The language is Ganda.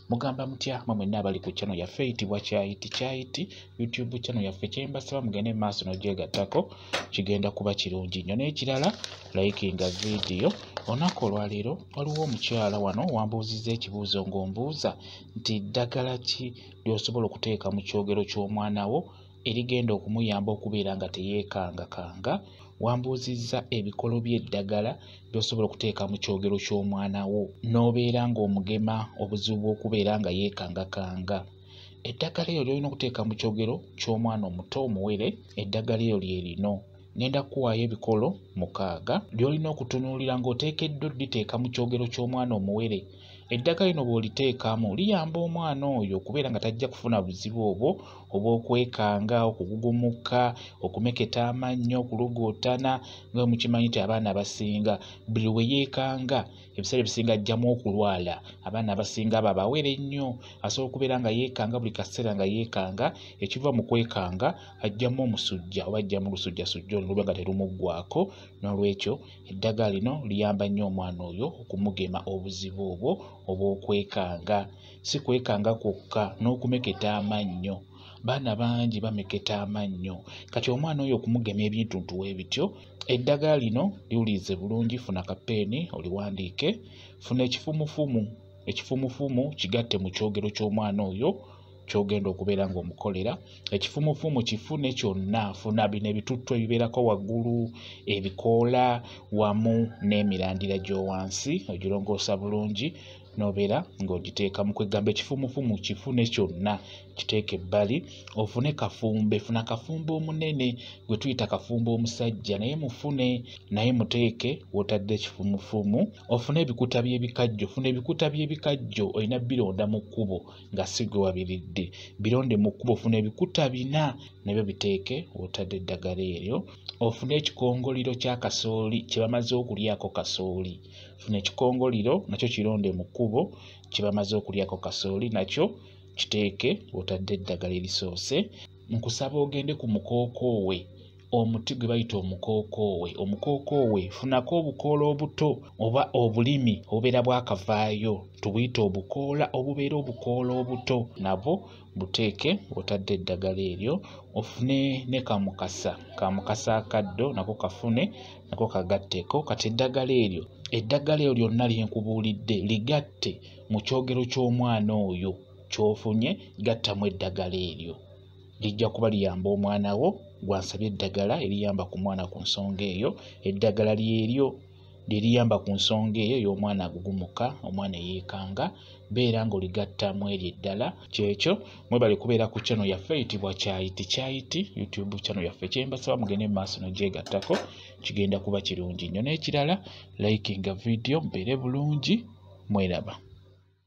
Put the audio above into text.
Mugamba mutya mwe mwenna abali ku channel yaffe eyitibwa Kyayiti Kyayiti YouTube channel yaffe? Kyembasaba mugende mu maaso n'ogyegattako, kigenda kuba kirungi nnyo. N'ekirala, likinga vidiyo. Olunaku olwaleero waliwo omukyala wano wambuuzizza ekibuuzo ng'ombuuza nti ddagala ki ly'osobola okuteeka mu kyogero ky'omwana wo erigenda okumuyamba okubeera nga teyeekangakanga. Wambuuzizza ebikolo by'eddagala by'osobola okuteeka mu kyogero ky'omwana wo n'obeera ng'omugema obuzibu bw'okubeera nga yeekangakanga. Eddagala eryo ly'olina okuteeka mu kyogero ky'omwana omuto omuwere, eddagala eryo lye lino. Ngenda kukuwaayo ebikolo 6 ly'olina okutunuulira ng'oteekeddwa odditeeka mu kyogero ky'omwana omuwere. Eddagala lino bw'oliteekamu liyamba omwana oyo okubeera nga tajja kufuna buzibu obwo obw'okwekanga, okugugumuka, okumeketa amannyo, okulogootana. Nga bwe mukimanyi nti abaana abasinga buli lwe yeekanga ebiseera ebisinga ajjamu okulwala. Abaana abasinga abo abawere ennyo asobola okubeera nga yeekanga buli kaseera nga yeekanga, ekiva mu kwekanga ajjamu omusujja oba ajjamu lusujjasujja olwo luba nga terumuggwaako. Noolwekyo eddagala lino liyamba nnyo omwana oyo okumugema obuzibu obwo obw'okwekanga. Si kwekanga kwokka, n'okumeketa amannyo. Baana bangi bameketa amannyo. Kati omwana oyo okumugema ebintuntu we bityo, eddagala lino liwulirize bulungi, funa kapeeni oliwandiike, funa ekifumufumu, ekifumufumu kigatte mu kyogero ky'omwana oyo ky'ogenda okubeera ng'omukolera. Ekifumufumu kifune kyonna, funa bino ebituttu ebibeerako waggulu, ebikoola wamu n'emirandira gy'owansi, ogirongoosa bulungi n'obeera ng'ogiteeka mu kwegamba ekifumufumu kifune kyonna, kiteeke ebbali. Ofune kafumbe, funa kafumbe omunene gwe tuyita kafumbe omusajja, naye mufune, naye muteeke w'otadde ekifumufumu. Ofune ebikuta by'ebikajjo, funa ebikuta by'ebikajjo, olina bironda mu kkubo nga si gwe wabiridde, bironde mu kkubo. Funa ebikuta 4 nabyo biteeke w'otadde eddagala eryo. Ofune ekikongoliro kya kasooli kye bamaze okulyako kasooli, funa ekikongoliro nakyo kironde mu kkubo kye bamaze okulyako kasooli, nakyo kiteeke w'otadde eddagala erisoose. Nkusaba ogende ku mukookoowe, omuti gwe bayita omukookoowe. Omukookoowe funako obukoola obuto oba obulimi obubeera bwakavaayo, tubuyite obukoola obubeera obukoola obuto, nabwo buteeke w'otadde eddagala eryo. Ofune ne kamukasa, kamukasa akaddo nako kafune, nako kagatteko. Kati eddagala eryo lyonna lye nkubuulidde ligatte mu kyogero ky'omwana oyo ky'ofunye, gattamu eddagala eryo, lijja kuba liyamba omwana wo. Gwansabye eddagala eriyamba ku mwana ku nsonga eyo, eddagala lyeryo lye liyamba ku nsonga eyo ey'omwana agugumuka, omwana eyeekanga, beera ng'oligattamu eryo eddala. Kyekyo, mwebale kubeera ku channel yaffe eyitibwa Kyayiti Kyayiti YouTube channel yaffe. Kyembasaba mugende mu maaso n'ogyegattako, kigenda kuba kirungi nnyo. N'ekirala, likinga vidiyo, mubeere bulungi, mweraba.